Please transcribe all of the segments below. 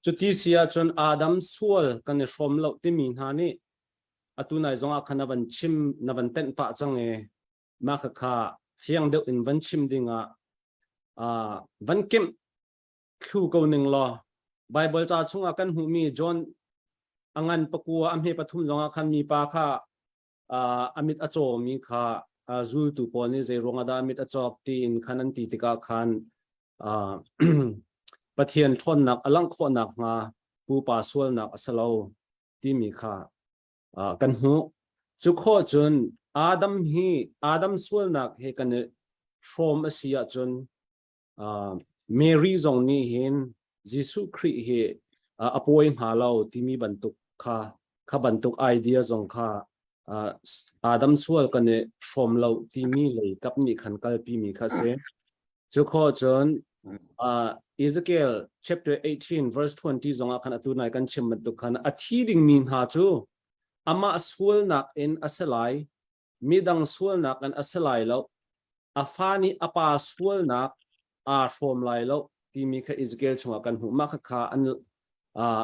Cuti si ahcun Adam sual kan i hrawm lo timi hna nih atu nai zongah khan na van chim na van tenh pah cang i mah khakha fiang deuh in van chim dingah van kemh thlu ko ning law Bible ca chungah kan hmuhmi John a ngan pakua a hme pathum zongah khan mipa kha a mit a cawmi kha zultu pawl nih zei ruangah dah a mit a cawk tiin khan an ti tikah khan Pathian ṭhawnnak a langh khawhnak hnga pupa sualnak a si lo timi kha kan hmuh. Cu khawh cun Adam hi Adam sualnak he kan i hrawm a si ahcun Mary zong nih hin Jesuh Khrih hi a pawi hnga lo timi bantuk kha kha bantuk idea zong kha Adam sual kan i hrawm lo timi lei kap nih khan kalpi mi kha si. Cu khawh cun Ezekiel chapter 18 verse 20 zongah khan atu nai kan chim bantuk khan a thi dingmi hna cu amah sualnak in a si lai midang sualnak in a si lai lo a fa nih a pa sualnak aa hrawm lai lo timi kha Ezekiel chungah kan hmuh mah kha an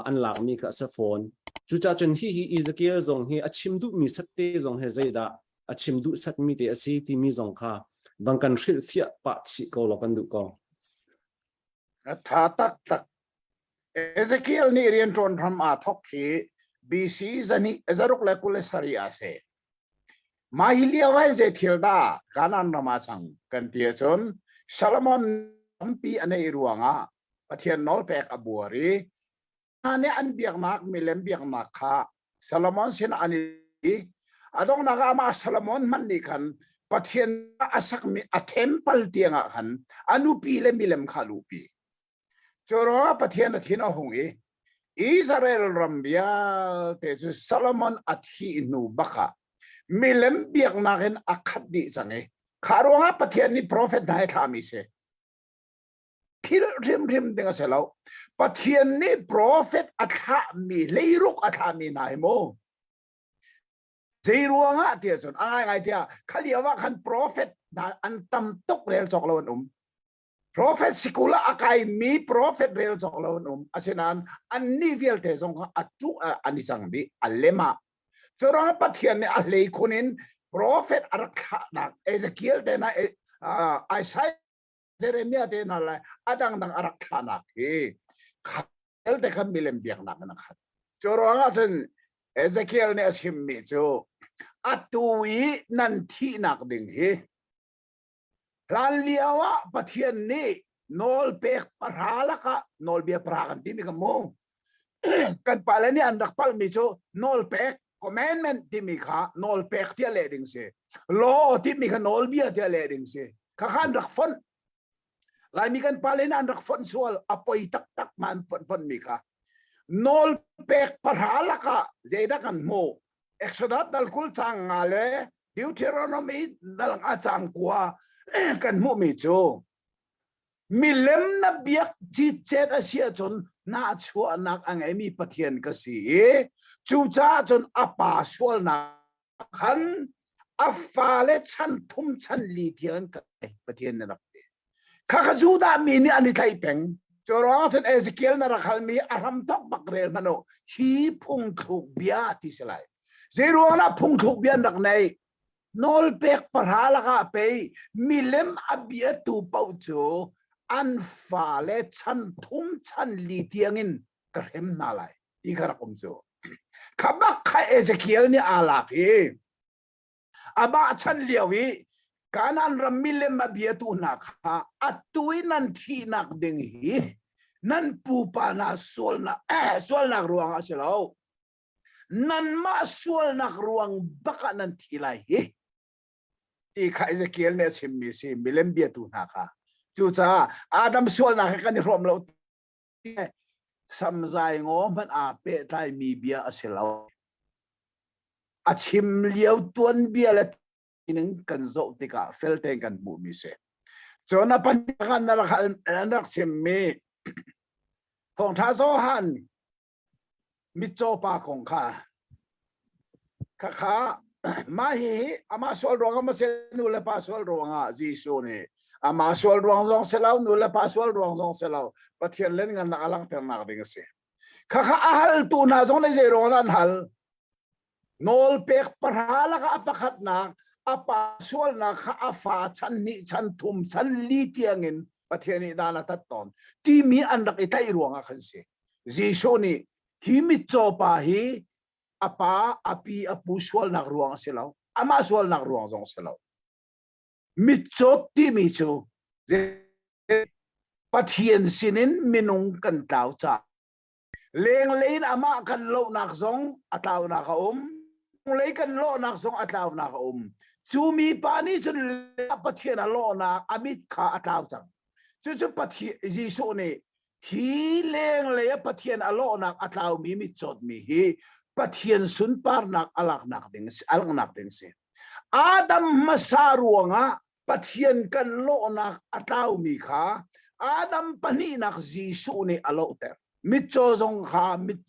an lakmi kha a si fawn cucaah cun hi hi Ezekiel zong hi a chim duhmi satte zong he zeidah a chim duh satmi te a si timi zong kha bang kan hrilh fiah pah chih ko law kan duh ko A tha taktak. Ezekiel nih rianṭuan hram aa thawk hi BC zani zaruk le 27 ah si. Mah hi lio ah zei thil dah Kanaan ram ah cang kan ti ahcun Solomon tampi a neih ruangah Pathian nawlpek a buar i hna nih an biaknak milem biaknak kha Solomon sin an i a donghnak ah amah Solomon hmanh nih khan Pathian a sakmi a temple tiangah khan a nupi le milem kha a luhpi. Cu ruangah Pathian a thin a hung i Israel ram vialte cu Solomon a thih hnu bak ah milem biaknak in a khat dih cang i kha ruangah Pathian nih profet hna hi thlahmi si. Philh hrimhrim ding a si lo. Pathian nih profet a thlahmi hleiruk a thlahmi hna hi mu. Zei ruangah tiah cun a ngaingai tiah kha lio ah khan profet hna an tam tuk rel cawk lo an um. Prophet sikul ah a kaimi prophet rel cawk lo an um. Asinain annih vialte zong kha a tu an i cang dih, a lem ah. Cu ruangah Pathian nih a hlei khun in prophet a rak thlahnak Ezekiel te hna, Isaiah, Jeremiah te hna le a dangdang a rak thlahnak hi vialte kha milem biaknak in a khat. Cu ruangah cun Ezekiel nih a chimmi cu atu i nan thihnak ding hi Hlanlio ah Pathian nih nawlpek pahra lakah nawlbia pahra kan timi kha mu. Kan pale nih an rak palhmi cu nawlpek commandment timi kha nawlpek tiah leh ding si. Law timi kha nawlbia tiah leh ding si. Kha kha an rak fonh. Laimi kan pale nih an rak fonh sual a poi taktak ma an fonh fonhmi kha. Nawlpek pahra lakah zeidah kan hmuh? Exodus dal 20 caang nga le Deuteronomy dal nga caang kua kan hmuhmi cu milem na biak citcet a si ahcun nahchuahnak a ngeimi Pathian ka si i cucaah cun a pa sualnak khan a fale chan thum chan li tiang ka Pathian na rak ti. Khakha Judah mi nih an i tlaih peng. Cu ruangah cun Ezekiel na rak halmi a hramthok bak rel hmanh u. Hi phungthluk bia ti si lai. Zei ruang dah phungthluk bia an rak neih? Nawlpek pahra lakah pei milem a biatu paoh cu an fale chan thum chan li tiangin ka hrem hna lai ti kha rak um cu. Kha bak kha Ezekiel nih aa lak i Amah chan lio i Kanaan ram milem a biatu hna kha atu i nan thihnak ding hi nan pupa hna sualnak sualnak ruangah a si lo. Nanmah sualnak ruang bak ah nan thi lai hi ti kha Ezekiel nih a chimmi si milem biatu hna kha. Cucaah Adam sualnak he kan i hrawm lo samzai ngaw hmanh aa pehtlaimi bia a si lo. A chim lio tuanbia le ning kan zoh tikah fel tein kan hmuhmi si. Cun a pahnih an rak an rak chimmi thawngṭha Johan mitcaw pa kong kha khakha mah hihi amah sual ruangah maw si nu le pa sual ruangah Jesuh nih amah sual ruang zong si lo nu le pa sual ruang zong si lo Pathian len ngannak a langhternak ding a si. Khakha a haltu hna zong nih zei ruang an hal? Nawlpek pahra lakah a pakhatnak a pa sualnak kha a fa chan hnih chan thum chan li tiangin Pathian nih dan a tat tawn timi an rak i tlaih ruangah khan si. Jesuh nih hi mitcaw pa hi a pa a pi a pu sualnak ruang a si lo amah sualnak ruang zong a si lo mitcawt timi cu Pathian sinin minung kan tlau caah lenglei in amah kan lohnak zong a tlaunak a um lei kan lawhnak zong a tlaunak a um cu mi pa nih cun Pathian a lawhnak a mit kha a tlau cang cucu Pathian Jesuh nih hi lenglei a Pathian a lawhnak a tlaumi mitcawtmi hi Pathian sunparnak a laknak ding a langhnak ding si Adam hmasa ruangah Pathian kan lawhnak a tlaumi kha Adam pahnihnak Jesuh nih a lohter. Mitcaw zong kha mit,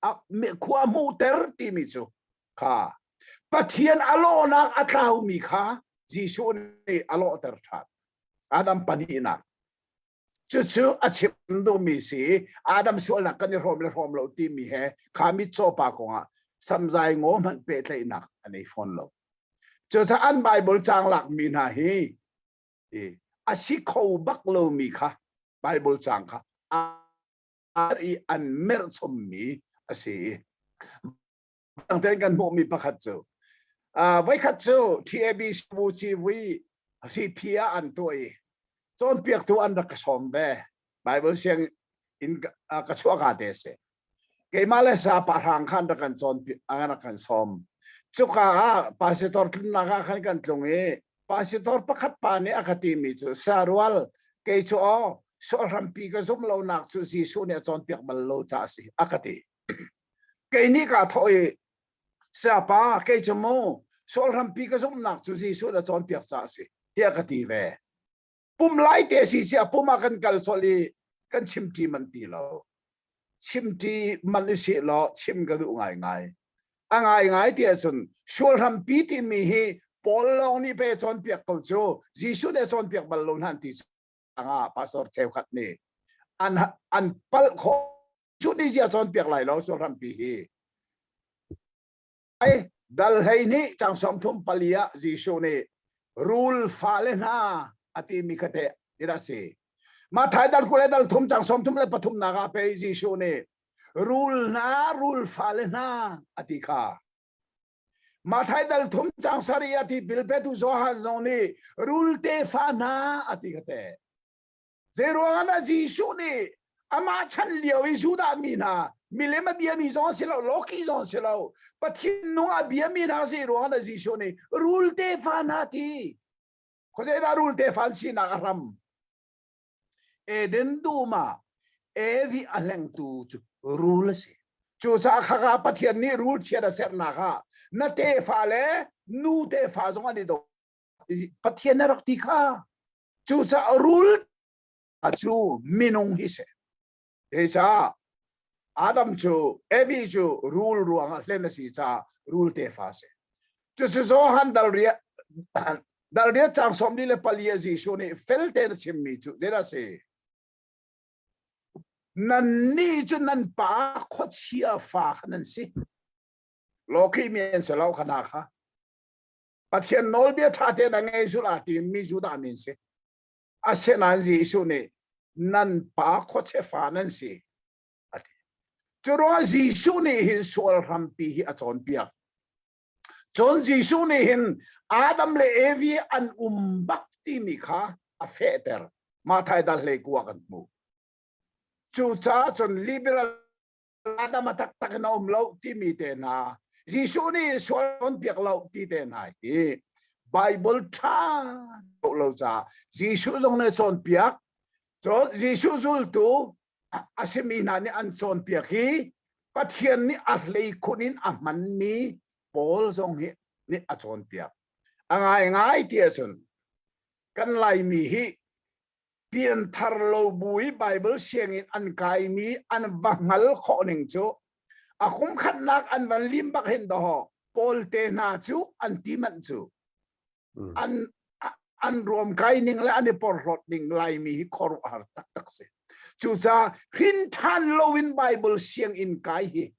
a, khua hmuhter timi cu kha Pathian a lawhnak a tlaumi kha Jesuh nih a lawhter ṭhan. Adam pahnihnak. Cucu a chim duhmi si Adam sualnak kan i hrawm le hrawm lo timi he kha mitcaw pa kongah samzai ngaw hmanh pehtlaihnak a nei fawn lo. Cucaah an Bible caang lakmi hna hi a si kho bak lomi kha Bible caang kha i an merh chommi a si. Dang kan hmuhmi pakhat cu voikhat cu TABC civui hriphi ah an tuah i cawnpiaktu an rak ka sawm ve. Bible siang in ka chuah ka te si. Keimah le sa pa hrang khan rak kan cawn an rak kan sawm. Cuka ah pastor tlunnak ah khan kan tlung i pastor pakhat pa nih a ka timi cu sarual kei cu aw sual hrampi ka zum lonak cu Jesuh nih a cawnpiak bal lo ca a si a ka ti. Kei nih kaa thawh i sayapa kei cu mu sual hrampi ka zumhnak cu Jesuh nih a cawnpiak ca a si tiah ka ti ve. Pum lai te si cia pum ah kan kal colh i kan chimṭi man ti lo. Chimṭi man i sih law chim ka duh ngaingai. A ngaingai ti ahcun sual hrampi timi hi Paul lawng nih pe cawnpiak ko cu Jesuh nih a cawnpiak bal lo hna an ti ah pastor cheukhat nih an an palh khawh cu nih zia cawnpiak lai lo sual hrampi hi ai dal 12 cang 34 ah Jesuh nih rul fale hna a timi kha teh ti si Mathai dal 23 dal 3 cang 33 nak ah pei Jesuh nih rul hna rul fale hna a ti kha Mathai dal 3 cang 7 a ti pil petu Johan zong nih rul tefa hna a ti kha teh Zeiruangah dah Jesuh nih amah chan lio i Judah mi hna milem a biami zong a si lo, lawki zong a si lo, Pathian nung a biami hna zeiruangah dah Jesuh nih rul tefa hna ti? Khuazei dah rul tefa an sinak a hram? Eden dum ah Evi a hlengtu cu rul a si. Cucaah khaka Pathian nih rul chiat a sernak ah na tefa le nu tefa zong an i do. Pathian a rak ti kha. Cucaah rul cu minung hi si. Hi Adam cu Evi cu rul ruangah hlen a si caah rul tefa a si. Cucu Johan dal riat dal riat caang 44 ah Jesuh nih fel tein a chimmi cu zeidah a si? Nannih cu nan pa khuachia fa kha nan si. Lawkih mi an si lo kha hna kha. Pathian nawlbia ṭha tein a ngei zulh aa timmi Judah mi an si. Asinain Jesuh nih nan pa khuachia fa nan si a ti. Cu ruangah Jesuh nih hin sual hrampi hi a cawnpiak. Cun Jesuh nih hin Adam le Evi an um bak timi kha a fehter. Mathai dal 19 kan hmuh. Cucaah cun liberal Adam a taktak in a um lo timi te hna Jesuh nih sual cawnpiak lo ti te hna hi Bible ṭha lo caah Jesuh zong nih cawnpiak cun Jesuh zultu a simi hna nih an cawnpiak hi Pathian nih a hleikhun in a hmanmi Paul zong hi nih a cawnpiak a ngaingai ti ahcun kan Laimi hi pianthar lo bu i Bible sianginn an kaimi an va hngal khawh ning cu a kum khatnak an van lim bak hin dawh Paul te hna cu an ti manh cu an. An ruamkai ning le an i porhlawt ning Laimi hi khuaruahhar taktak si. Cucaah hrin ṭhan loin Bible sianginn kai hi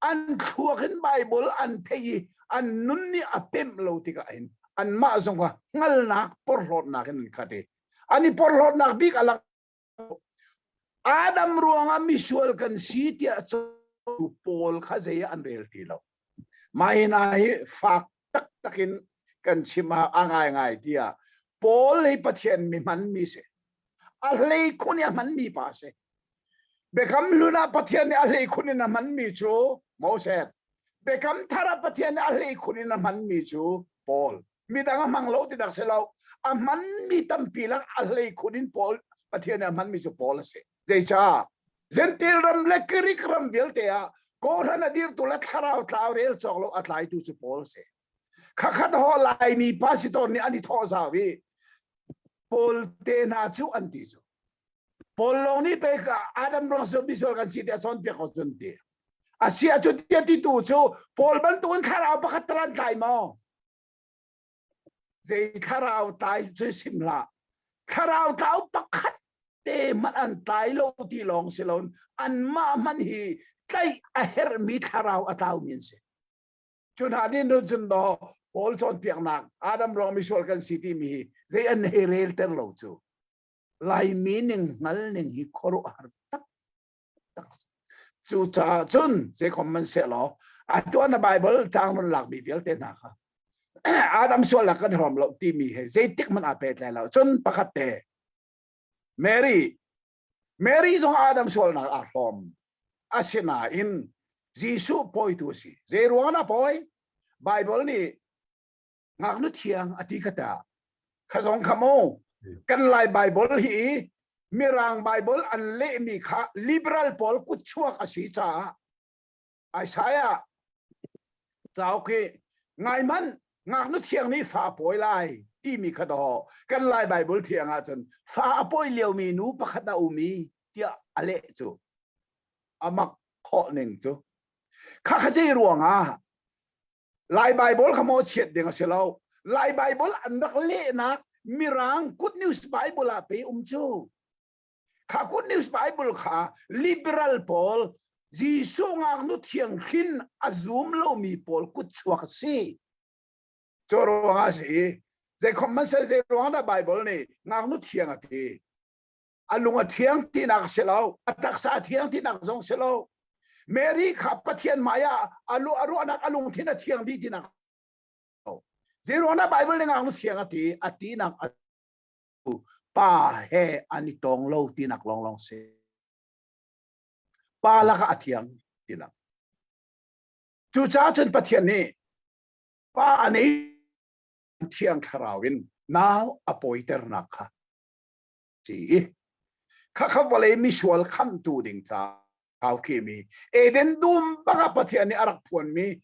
an thluak in Bible an theih i an nun nih a pemh lo tikah hin anmah zong kha hngalnak porhlawtnak in an khat i an i porhlawtnak bik a lang. Adam ruangah misual kan si tiah pawl kha zei ah an rel ti lo. Mah hi hna hi fak taktak in kan chim ah a ngaingai tiah Paul hi Pathian mi hmanmi si. A hlei khun i a hmanmi pa si. Biakam hlun ah Pathian nih a hlei khun in a hmanmi cu Moses. Biakam thar ah Pathian nih a hlei khun in a hmanmi cu Paul. Midang a hmang lo ti dak si lo. A hmanmi tampi lak a hlei khun in Paul Pathian nih a hmanmi cu Paul a si. Zeicah? Gentil ram le Greek ram vialte ah kawhhran a dirtu le thlarau tlau rel cawk lo a tlaitu cu Paul a si. Khakhat ho Laimi pastor nih an i thawh zau i Paul te hna cu an ti cu. Paul lawng nih pek Adam ruang cu misual kan si tiah cawnpiak ko cun ti. A si ahcun tiah titu cu Paul bantukin thlarau pakhat tal an tlai maw? Zei thlarau tlai cu sim hlah. Thlarau tlau pakhat te hmanh an tlai lo ti lawng si loin anmah hmanh hi tlaih a herhmi thlarau a tlaumi an si. Cu hna nih nun cun daw Paul cawnpiaknak Adam ruang misual kan si timi hi zei an hei relter lo cu. Laimi ning hngal ning hi khuaruahhar taktak. Cucaah cun zeikhom man seh law atu na Bible caang run lakmi vialte hna kha Adam sualnak kan hrawm lo timi he zeitik hmanh aa pehtlai lo. Cun pakhat te Mary Mary zong Adam sualnak aa hrawm. Asinain Jesuh pawitu a si. Zei ruang dah pawi? Bible nih ngaknu thiang a ti kha ta. Kha zong kha mu. Kan Lai Bible hi Mirang Bible an lehmi kha liberal pawl kutchuak a si caah Isaiah cauk hi ngai hmanh ngaknu thiang nih fa a pawi lai timi kha daw kan Lai Bible thiang ahcun fa a pawi liomi nu pakhat a um i tiah a leh cu a mak khawh ning cu kha kha zei ruangah Lai Bible kha maw chiat ding a si lo Lai Bible an rak lehnak Mirang Good News Bible ah pe um cu Kha Good News Bible kha liberal pawl Jesuh ngaknu thianghlim a zum lomi pawl kutchuak a si. Cu ruangah a si i zeikhom hmanhseh zei ruang dah Bible nih ngaknu thiang a ti. A lung a thiang tinak a si lo, a taksa a thiang tinak zong si lo. Mary kha Pathian hmai ah a lu a ruahnak a lungthin a thiang dih tinak. Zei ruang dah Bible nih ngaknu thiang a ti? A tinak a pa he an i tong lo tinak lawnglawng si. Pa lakah a thiang tinak. Cucaah cun Pathian nih pa a nei thiang thlarau in nau a pawiternak kha si i khakha vawlei misual khamhtu ding ca mi Eden dum baka Pathian nih a rak phuanmi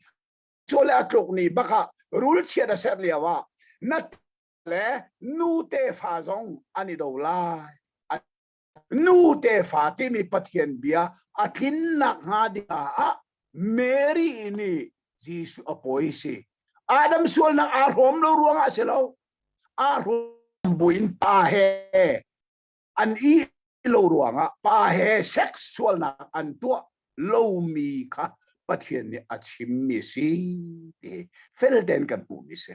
cu le a tluk ni baka rul chiat a ser lio ah na le nu tefa zong an i do lai. Nu tefa timi Pathian bia a tlinnak hnga ding ah Mary nih Jesuh a pawi si. Adam sualnak aa hrawm lo ruangah si lo. Aa hrawm buin pa he an i lo ruangah pa he sex sualnak an tuah lomi kha Pathian nih a chimmi si ti fel tein kan hmuhmi si.